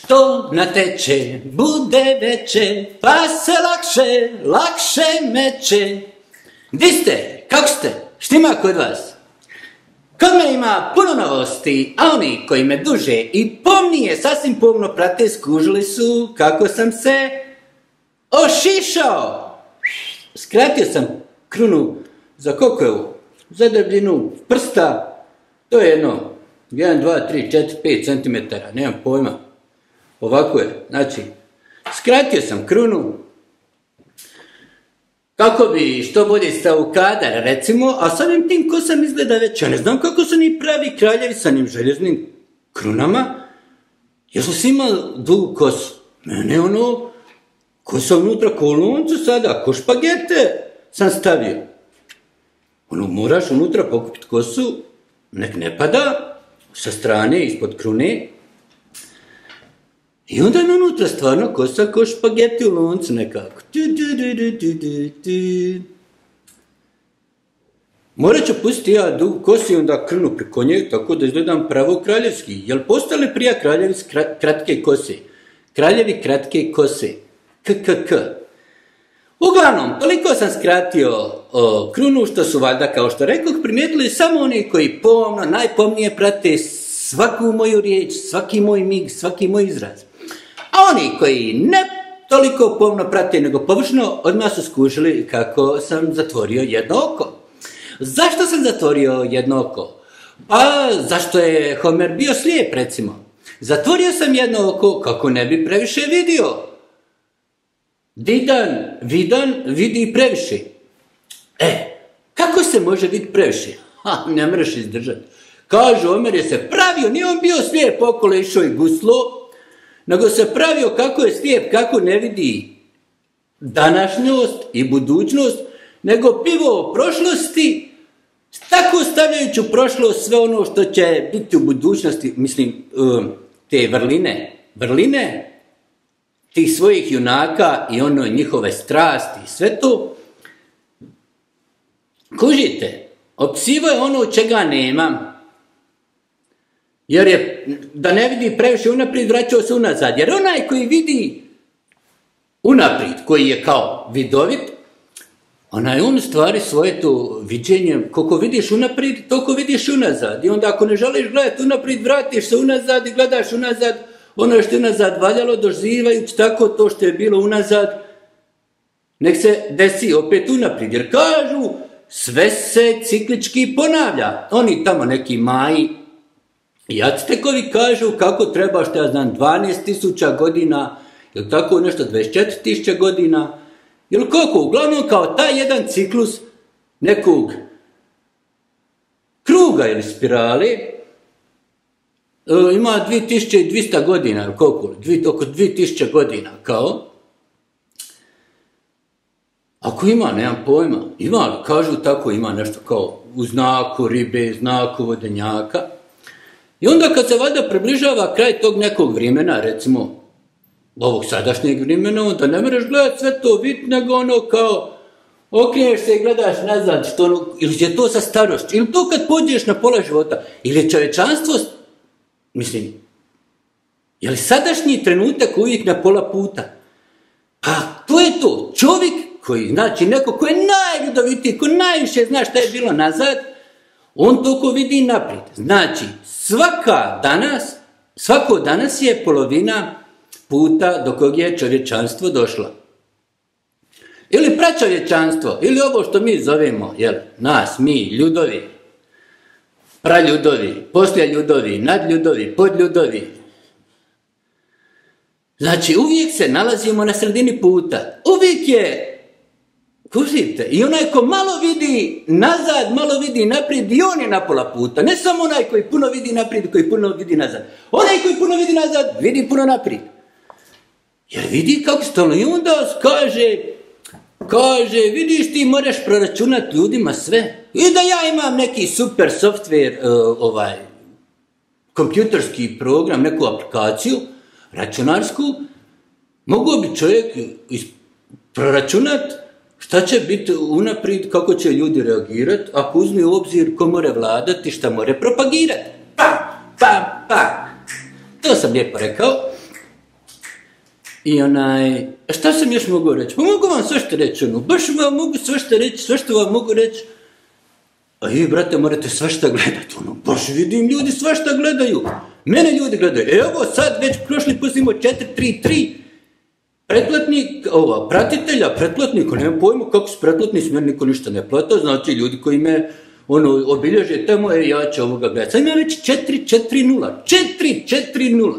Što nateče, bude veće, pa se lakše meće. Di ste? Kako ste? Štima kod vas? Kod me ima puno novosti, a oni koji me duže i pomnije sasvim pomno prate skužili su kako sam se ošišao. Skratio sam krunu za koliko je ovo? Za debljinu prsta. To je jedno 1, 2, 3, 4, 5 cm, nemam pojma. Ovako je, znači, skratio sam krunu kako bi što bolje stao u kadar, recimo, a samim tim kosa mi izgleda već, ja ne znam kako su ni pravi kraljevi sa njim željeznim krunama, jer su svi imali dugu kosu. Mene ono, kosa unutra ko loncu sada, ko špagete sam stavio. Ono, moraš unutra pokupiti kosu, nek ne pada, sa strane, ispod krune. I onda je unutra stvarno kosa ko špageti u loncu nekako. Morat ću pustiti ja dugu kosu i onda krnu preko nje, tako da izgledam pravo kraljevski. Jel postali prija kraljevi kratke kose? Kraljevi kratke kose. KKK. Uglavnom, toliko sam skratio krunu što su valjda, kao što rekoh, primijetili samo oni koji pomno, najpomnije prate svaku moju riječ, svaki moj mig, svaki moj izraz. A oni koji ne toliko pomno prate nego površno, odmah su skužili kako sam zatvorio jedno oko. Zašto sam zatvorio jedno oko? Pa, zašto je Homer bio slijep, recimo? Zatvorio sam jedno oko kako ne bi previše vidio. Vidan vidi previše. Kako se može vidjeti previše? Ne mreš izdržati. Kažu, Homer je se pravio, nije on bio slijep okolo išao i guslo, nego se pravio kako je slijep, kako ne vidi današnjost i budućnost, nego pivo o prošlosti, tako stavljajući u prošlost sve ono što će biti u budućnosti, mislim, te vrline tih svojih junaka i ono njihove strasti i sve to. Kužite, opsivo je ono čega nemam, jer je, da ne vidi previše unaprijed, vraćao se unazad. Jer onaj koji vidi unaprijed, koji je kao vidovit, onaj on stvari svoje to viđenje, koliko vidiš unaprijed, toliko vidiš unazad. I onda ako ne želiš gledati unaprijed, vratiš se unazad i gledaš unazad, ono što je unazad valjalo, doživajući tako to što je bilo unazad, nek se desi opet unaprijed. Jer kažu, sve se ciklički ponavlja. Oni tamo neki Maji i Actekovi kažu kako treba, što ja znam, 12.000 godina, ili tako nešto, 24.000 godina, ili koliko, uglavnom kao taj jedan ciklus nekog kruga ili spirale, ima 2200 godina, ili koliko, oko 2000 godina, kao. Ako ima, nemam pojma, ima, kažu tako, ima nešto kao u znaku ribe, znaku vodenjaka. I onda kad se valjda približava kraj tog nekog vremena, recimo ovog sadašnjeg vremena, onda ne moraš gledati sve to vidjeti, nego ono kao okriješ se i gledaš nazad, što ono, ili je to sa starošću, ili to kad pođeš na pola života, ili je čovječanstvo, mislim, je li sadašnji trenutak uvijek na pola puta? Pa to je to, čovjek koji, znači neko ko je najljudovitiji, ko najviše zna šta je bilo nazad, on toliko vidi naprijed. Znači, svako danas je polovina puta do kog je čovječanstvo došlo. Ili pračovječanstvo, ili ovo što mi zovemo, nas, mi, ljudovi, praljudovi, posljeljudovi, nadljudovi, podljudovi. Znači, uvijek se nalazimo na sredini puta. Uvijek je, kužite, i onaj ko malo vidi nazad, malo vidi naprijed, i on je na pola puta. Ne samo onaj koji puno vidi naprijed, koji puno vidi nazad. Onaj koji puno vidi nazad, vidi puno naprijed. Jer vidi kako stalo. I onda kaže, vidiš ti moraš proračunati ljudima sve. I da ja imam neki super software, kompjuterski program, neku aplikaciju, računarsku, mogu bi čovjek proračunati šta će biti unaprijed, kako će ljudi reagirati, ako uzme u obzir ko more vladati, šta more propagirati. Pa. To sam lijepo rekao. I šta sam još mogu reći? Pa mogu vam sve što reći, baš vam mogu sve što reći, sve što vam mogu reći. A vi, brate, morate sve što gledati, baš vidim ljudi sve što gledaju. Mene ljudi gledaju, evo sad već prošli put imamo 433 pretplatnik, pratitelja, pretplatnika, nemam pojma kako su pretplatnici, meni niko ništa ne plata, znači ljudi koji me obilježe tamo, ja ću ovoga gledati. Sad ima već 440, 440.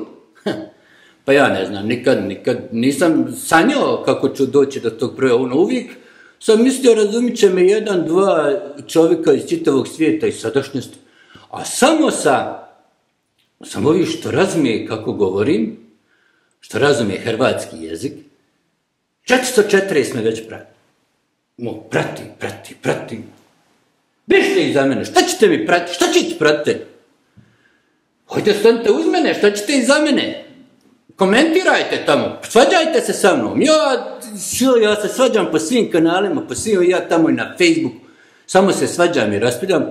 Pa ja ne znam, nikad nisam sanjao kako ću doći do tog broja, uvijek sam mislio razumit će me 1-2 čovjeka iz čitavog svijeta i sadašnjosti, a samo sam ovi što razumije kako govorim, što razumije hrvatski jezik, 440 me već prati. Prati. Bežite iza mene, šta ćete mi pratiti, šta ćete pratiti? Hojde stanite uz mene, šta ćete iza mene? Komentirajte tamo, svađajte se sa mnom. Ja se svađam po svim kanalima, ja tamo i na Facebooku. Samo se svađam i raspiljam.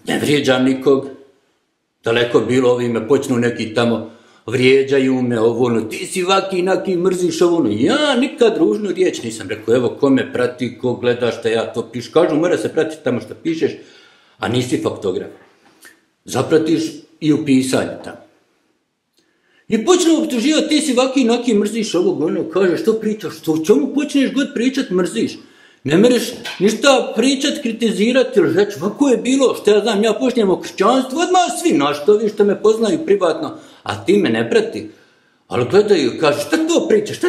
Ne vrijeđam nikog. Daleko bilo, ovi me počnu neki tamo, vrijeđaju me, ti si vaki, inaki, mrziš Ja nikad ružnu riječ nisam rekao, evo ko me prati, ko gleda šta ja to piš. Kažu, mora se pratiti tamo što pišeš, a nisi faktograf. Zapratiš i u pisanju tamo. I počnu optuživati, ti si vaki, inaki, mrziš kaže, što pričaš, o čemu počneš god pričat, mrziš. Ne mereš ništa pričat, kritizirati ili reći, ovako je bilo, što ja znam, ja počnem o kršćanstvu, odmah svi naštovi što me poznaju privatno, a ti me ne prati. Ali gledaju, kaže, šta to pričaš, šta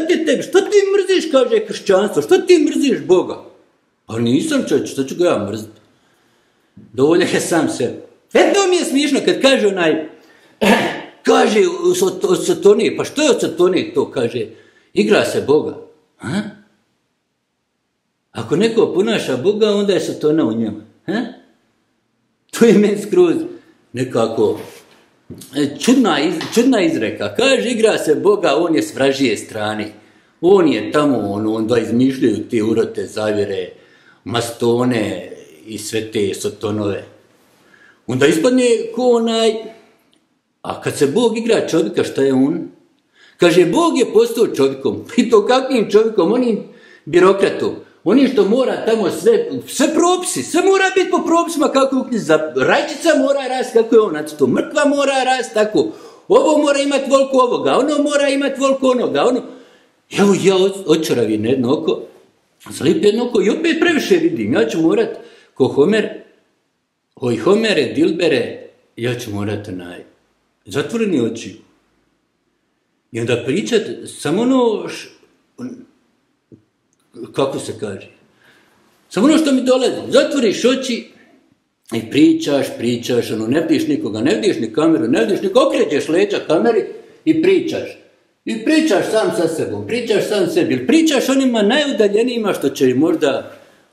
ti tebi, šta ti mrziš, kaže kršćanstvo, šta ti mrziš Boga? A nisam čovječ, što ću ga ja mrziti? Dovoljan je sam sebe. To mi je smišno kad kaže kaže od Satonije, pa što je od Satonije to, kaže, igra se Boga. Ako neko ponaša Boga, onda je Satona u njemu. To je meni skroz nekako čudna izreka. Kaže, igra se Boga, on je s vražije strane. On je tamo, onda izmišljaju te urote, zavjere, mastone i sve te Satonove. Onda ispadne ko a kad se Bog igra čovjeka, šta je on? Kaže, Bog je postao čovjekom. I to kakvim čovjekom? Onim birokratom. Onim što mora tamo sve propisi. Sve mora biti po propisima kako je u knjizi. Rajčica mora rast kako je on nacrtao. Mrkva mora rast tako. Ovo mora imati volku ovoga. Ono mora imati volku onoga. Evo ja očaravim jedno oko. Zalip jedno oko i opet previše vidim. Ja ću morat ko Homere, Dilbere, ja ću morat zatvoreni oči. I onda pričat samo kako se kaže, samo što mi dolazi. Zatvoriš oči i pričaš, ne vidiš nikoga, ne vidiš ni kameru, ne vidiš nikoga, okrećeš leđa kameri i pričaš. I pričaš sam sa sebom, pričaš sam sebi, ili pričaš onima najudaljenijima što će možda,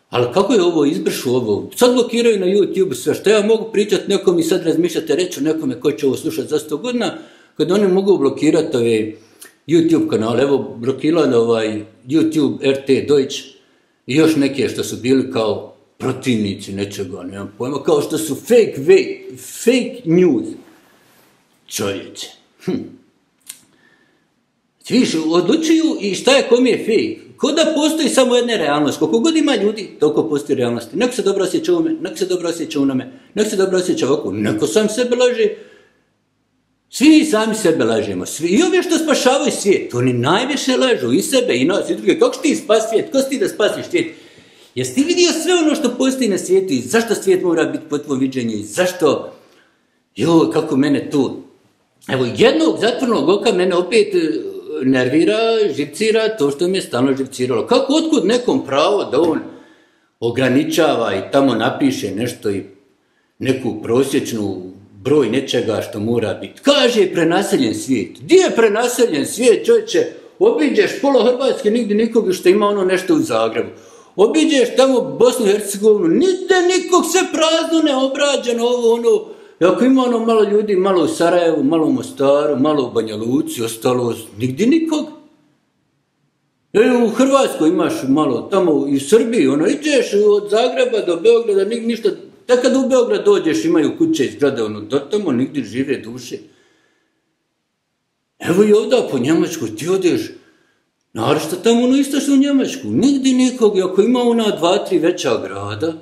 ali kako je ovo, izbršu ovo, sad blokiraju na YouTube sve, što ja mogu pričati nekom i sad razmišljate reći nekome ko će ovo slušati za 100 godina, kad oni mogu blokirati ove YouTube kanale, evo blokirali YouTube RT Deutsch i još neke što su bili kao protivnici nečega, nemam pojma, kao što su fake news. Čovječe. Viš, odlučuju i šta je kom je fake. Ko da postoji samo jedna realnost. Koliko god ima ljudi, toliko postoji realnosti. Neko se dobro osjeća u me, neko se dobro osjeća u nome, neko se dobro osjeća ovako, neko sam sebe laže. Svi sami sebe lažemo. I ovi što spašavaju svijet, oni najviše lažu i sebe i nas i druge. Kako ti spasi svijet? Ko si ti da spasiš svijet? Jesi ti vidio sve ono što postoji na svijetu i zašto svijet mora biti po tvojom viđenju i zašto? Kako mene tu. Evo, jednog zatvornog oka mene opet nervira, živcira to što mi je stalno živciralo. Kako, otkud nekom pravo da on ograničava i tamo napiše nešto i neku prosječnu broj nečega što mora biti. Kaže prenaseljen svijet. Gdje je prenaseljen svijet, čovječe? Obiđeš pola Hrvatske, nigdje nikog što ima nešto u Zagrebu. Obiđeš tamo Bosnu i Hercegovinu, nigdje nikog, sve prazno, neobrađeno, Ako ima malo ljudi, malo u Sarajevu, malo u Mostaru, malo u Banja Luci, ostalo nigdje nikog. U Hrvatskoj imaš malo, tamo i u Srbiji, ideš od Zagreba do Beograda, ništa. Tako kad u Beograd dođeš, imaju kuće i zgrade, do tamo nigdje žive duše. Evo i ovdje po Njemačku, ti odeš, naravno tamo ono istočnu Njemačku, nigdje nikog, ako ima ona 2-3 veća grada,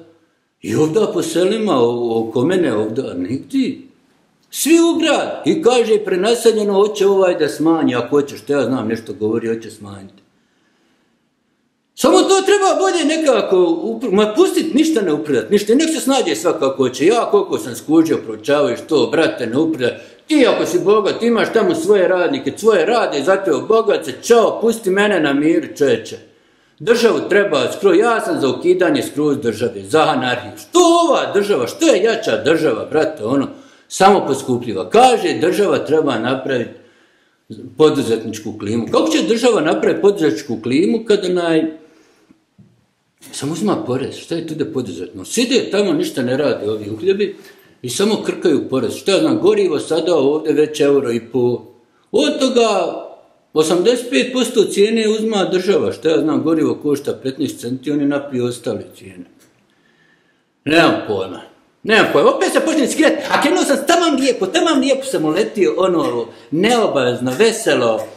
i ovdje po selima oko mene ovdje, nigdje. Svi u grad. I kaže, prenaseljeno, hoće da smanji, ako hoće, što ja znam, nešto govori, hoće smanjiti. Samo to treba bolje nekako, pustiti, ništa ne upredat, ništa, nek se snađe svakako hoće. Ja koliko sam skužio, proučavaš to, brate, ne upredat. Ti ako si bogat, imaš tamo svoje radnike, svoje rade, zato bogat se, čao, pusti mene na miru, čoveče. Državu treba skroz, ja sam za ukidanje skroz države, za anarhiju. Što ova država, što je jača država, brate, samo poskupljiva. Kaže, država treba napraviti poduzetničku klimu. Kako će država napraviti poduzetničku klimu kada samo uzima porez? Šta je tu da poduzetno? Side tamo, ništa ne rade ovi uhljebi i samo krkaju porez. Šta ja znam, gorivo sada ovdje već €1,5. Od toga 85% cijene uzma država. Šta ja znam, gorivo košta 15 centi, oni napiju ostale cijene. Nemam pojma. Opet se počne skidati, a krenuo sam tamam lijepo sam uletio, neobavezno, veselo,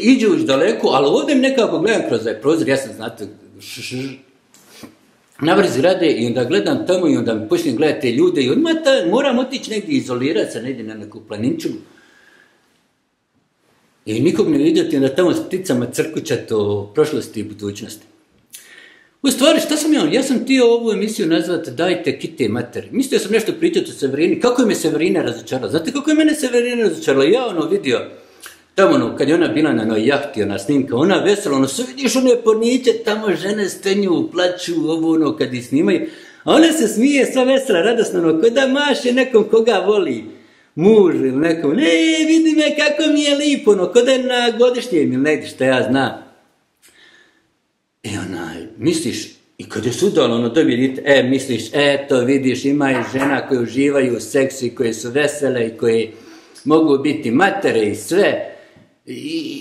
iđuš daleko, ali ovdje nekako gledam kroz taj prozor, ja sam, znate, navrh zgrade i onda gledam tamo i onda mi počnem gledati te ljude i odmah moram otići negdje izolirati se, negdje na neku planinču. I nikog ne vidjeti, onda tamo s pticama crkućat o prošlosti i budućnosti. U stvari, šta sam ja sam htio ovu emisiju nazvati Dajte kite materi. Mislio sam nešto pričati o Severini. Kako je me Severina razočarala? Znate kako je mene Severina razočarala? Ja vidio, tamo kad je ona bila na onoj jahti, ona snimka, ona vesela, sve vidiš one porniće, tamo žene stenju, plaću, kad ih snimaju. A ona se smije, sva vesela, radosno, ko da maše nekom koga voli. Muž ili nekom, vidi me kako mi je lipo, ko da je na godišnjem ili negdje, šta ja znam. I misliš, i kad je sudalo, dobije dite, misliš, eto, vidiš, ima i žena koje uživaju u seksu i koje su vesele i koje mogu biti matere i sve.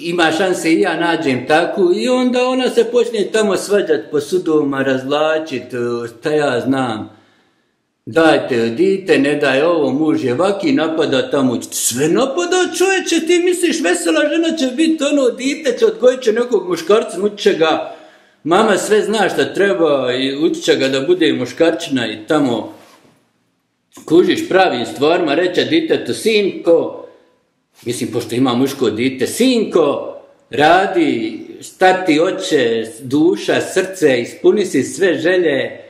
Ima šanse i ja nađem takvu i onda ona se počne tamo svađati po sudovima, razvlačiti, šta ja znam. Dajte dite, ne daj ovo, muž je vaki, napada tamo, sve napada čovječe, ti misliš, vesela žena će biti dite, će odgojit će nekog muškarca, uče ga. Mama sve zna šta treba i utiče ga da bude muškarčina i tamo kužiš pravim stvarima, reče ditetu, sinko, mislim, pošto ima muško dite, sinko, radi, stati oče, duša, srce, ispuni si sve želje,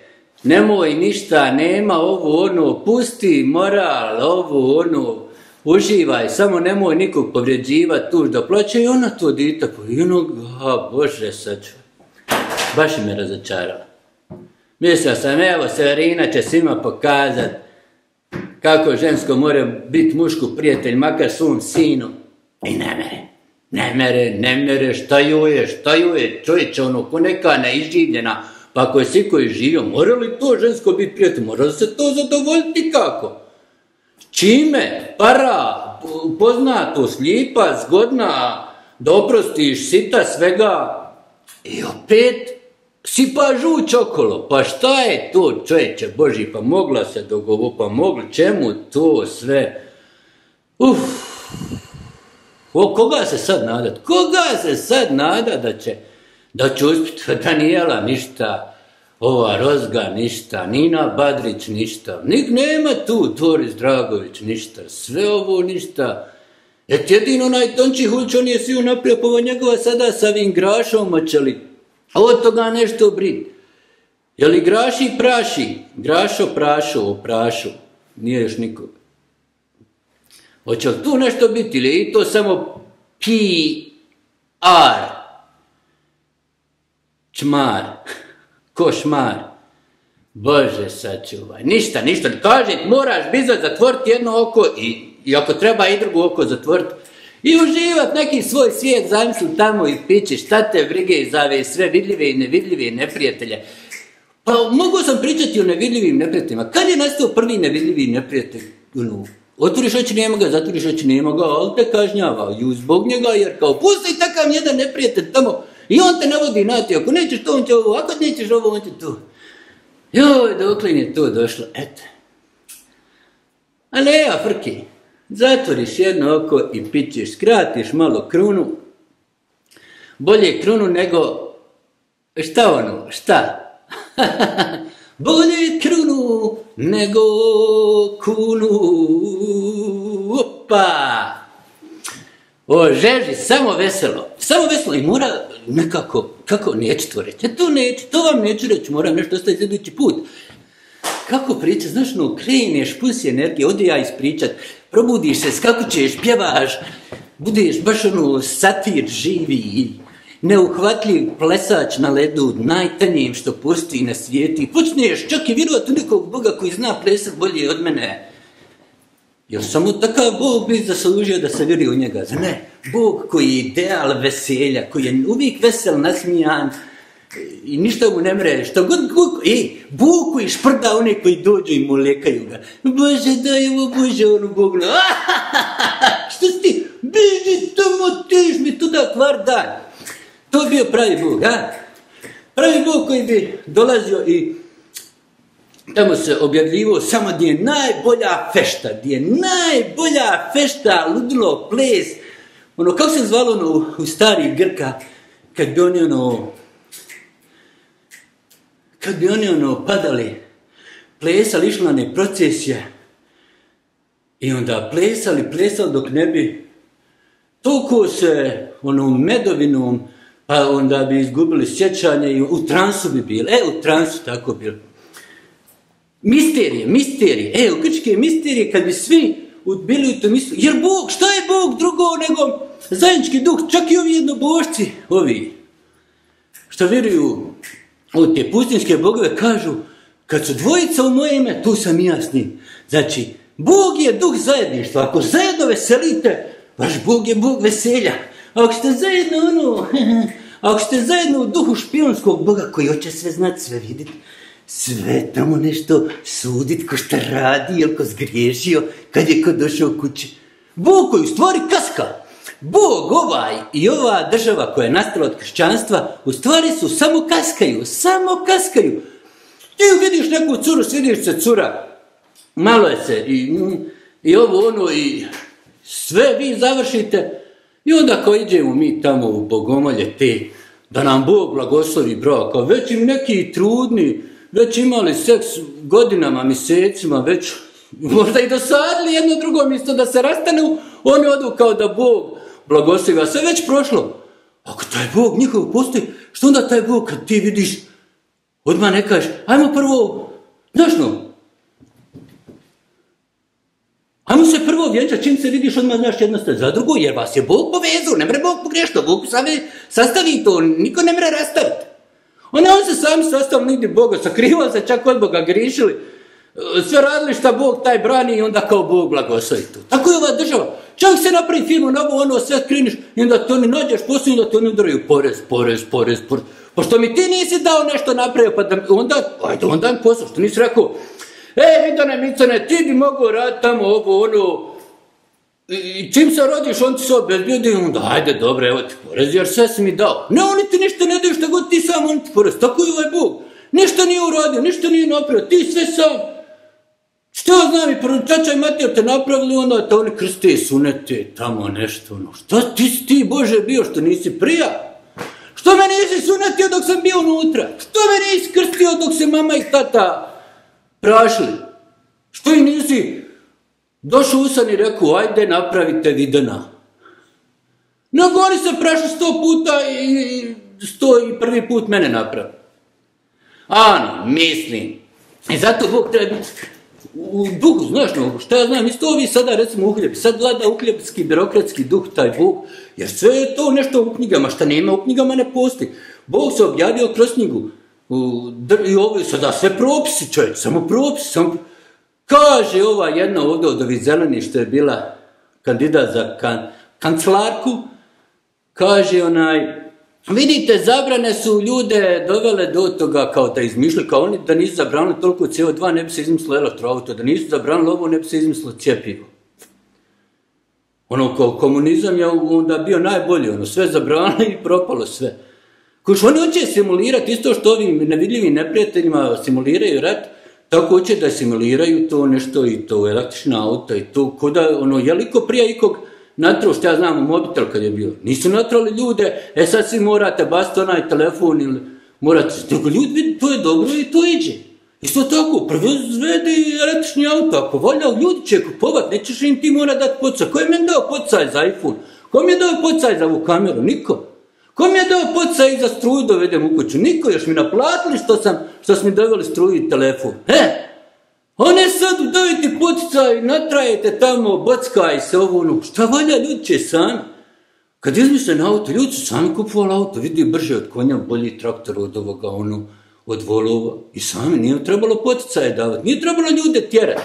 nemoj ništa, nema pusti moral, uživaj, samo nemoj nikog povređivati, tuž da plaće i ona to dite, Bože sačuvaj. Baš me razočarala. Mislio sam, evo, Severina će svima pokazati kako žensko mora biti mušku prijatelj, makar svom sinu. I ne mere, šta ju je, čovječe, ko neka neiživljena, pa ako je svi koji živio, mora li to žensko biti prijatelj, mora se to zadovoljiti kako? Čime? Para, poznatost, lipa, zgodna, da oprostiš, sita svega, i opet sipa žuč okolo, pa šta je to, čovječe Boži, pa mogla se dogovoriti, pa mogla, čemu to sve? Koga se sad nadat? Koga se sad nada da će uspjeti? Danijela ništa, ova Rozga ništa, Nina Badrić ništa, nema tu Doris Dragović ništa, sve ovo ništa. Jedino najtonči Hulč, on je svi unaprijed, pa njegova sada sa ovim grašom očeli. A od toga nešto brit. Je li graši praši? Grašo prašu. Nije još nikog. Hoće li tu nešto biti ili je to samo PR? Čmar. Košmar. Bože sačuvaj. Ništa. Kaže, moraš bizat zatvoriti jedno oko i ako treba i drugo oko zatvoriti. I uživat neki svoj svijet, zamisli tamo i pići, šta te brige za ove sve vidljive i nevidljive neprijatelje. Pa mogu sam pričati o nevidljivim neprijateljima. Kad je nastao prvi nevidljivi neprijatelj? Otvoriš oči, nema ga, zatvoriš oči, nema ga, ali te kažnjava. I zbog njega, jer kao pusti takav jedan neprijatelj tamo i on te navodi na ti. Ako nećeš to, on će ovo, ako nećeš ovo, on će to. Joj, dokle je to došlo, eto. Ali ja, frki. Zatvoriš jedno oko i pićeš, skratiš malo krunu. Bolje krunu nego, šta? Bolje krunu nego kunu. Opa! O, žeži, samo veselo i mora nekako, neću to reći, to vam neću reći, moram nešto ostaviti idući put. Kako pričaš, znaš, kreneš, pusi energije, odi ja ispričat, probudiš se, skakućeš, pjevaš, budeš baš satir živi, neuhvatljiv plesač na ledu, najtanjim što postoji na svijetu, i počneš čak i vjerovati u nekog Boga koji zna plesat bolje od mene. Jer samo takav Bog bi zaslužio da se vjeruje u njega. Zar ne? Bog koji je ideal veselja, koji je uvijek vesel, nasmijan i ništa mu ne mre. Bog koji šprda one koji dođu i molekaju ga. Bože, daj ovo, Bože, ono Bog. Što si ti? Beži tamo, tiš mi tuda kvar dan. To je bio pravi Bog, a? Pravi Bog koji bi dolazio i tamo se objavljivo samo gdje je najbolja fešta, ludilo, ples. Kako se zvalo u starih Grka, kad bi oni padali, plesali, išli na ne procesije i onda plesali dok ne bi toliko se medovinom, pa onda bi izgubili sjećanje i u transu bi bili. U transu tako bili. Misterije. U grčke misterije, kad bi svi bili u tom misli. Jer Bog, šta je Bog drugo nego zajednički duh? Čak i ovi jednobošci, što vjeruju u te pustinjske bogove, kažu, kad su dvojica u moje ime, tu sam i ja s njim. Znači, Bog je duh zajedništva. Ako zajedno veselite, vaš Bog je Bog veselja. Ako ste zajedno u duhu špijunskog Boga koji hoće sve znati, sve vidjeti, sve tamo nešto sudit ko šta radi, jel ko zgriješio, kad je ko došao kući. Bog koji u stvari kaska. Bog i ova država koja je nastala od kršćanstva, u stvari su samo kaskaju. Ti vidiš neku curu, svidiš se cura, malo je se i i sve vi završite i onda kao idemo mi tamo u bogomolje te, da nam Bog blagoslovi brak, a već im neki trudni, već imali seks godinama, mjesecima, već možda i dosadili jedno drugo mjesto da se rastanu, oni odu kao da Bog blagoslovi, a sve već prošlo. Ako taj Bog njihov postoji, što onda taj Bog kad ti vidiš, odmah ne kažeš, ajmo prvo, ajmo se prvo vjenčati, čim se vidiš odmah znaš jednostavno za drugo, jer vas je Bog povezao, ne mre Bog pogrešno, Bog sastavi to, niko ne mre rastaviti. On se sami sastavili nigdje Boga, sakrivali se, čak od Boga grišili, sve radili šta Bog taj brani i onda kao Bog blagoslovi to. Tako je ova država. Čak se napravi firmu, sve skriniš i onda to ni nađeš poslije i onda to ne udaraju porez. Pa što mi ti nisi dao nešto napravio, pa da onda mi posao, što nisi rekao, Vidane Micane, ti bi mogao raditi tamo i čim se rodiš, on ti se obezbijedi i onda, ajde, dobro, evo ti porez, jer sve si mi dao. Ne, oni ti ništa ne daju, šta god ti sam, on ti porez. Tako je ovaj Bog. Ništa nije uradio, ništa nije napravio, ti sve sam. Što znam i čača i Matija te napravili, onda te oni krste i sunete, tamo nešto, Šta ti, Bože, bio što nisi prija? Što me nisi sunetio dok sam bio unutra? Što me nisi krstio dok se mama i tata prašli? Što i nisi došao usan i rekao, ajde napravite Vidana. Nego oni se prašli 100 puta i 101. put mene napravi. Mislim. I zato Bog treba biti u duhu, znaš, šta ja znam, isto ovi sada recimo uhljebi, sad vlada uhljebski, birokratski duh, taj Bog, jer sve je to nešto u knjigama, šta nema u knjigama ne postoji. Bog se objavio kroz knjigu i ovo je sada sve propisi, čovječ, samo propisi, kaže ova jedna ovdje od ovih zeleni što je bila kandidat za kancelarku, kaže vidite, zabrane su ljude dovele do toga kao da izmišljaju, kao oni da nisu zabranili toliko CO2, ne bi se izmislilo elektroauto, da nisu zabranili ovo, ne bi se izmislilo cjepivo. Kao komunizam je onda bio najbolji, sve zabranili i propalo sve. Koji oni hoće simulirati isto što ovim nevidljivim neprijateljima simuliraju rat, tako hoće da simuliraju to nešto i to električna auta i to, koda, je li ko prije ikog natrao, što ja znam, mobitel kad je bio. Nisu natrali ljude, sad svi morate baciti onaj telefon ili morate, nego ljudi vidi, to je dobro i to iđe. Isto tako, proizvedi električni auto, ako volja, ljudi će kupovat, nećeš im ti mora dati podsaj. Ko je meni dao podsaj za iPhone? Ko mi je dao podsaj za ovu kameru? Niko. Ko mi je dao podsaj za struju dovedem u kuću? Niko, još mi naplatili što su mi doveli struju i telefon. One sad dajte podsaj, natrajete tamo, bockaj se ovo, šta valja, ljudi će sami. Kad izmisle na auto, ljudi su sami kupovali auto, vidi brže od konja, bolji traktor od ovoga, od volova. I sami nije trebalo poticaje davati, nije trebalo ljude tjerati.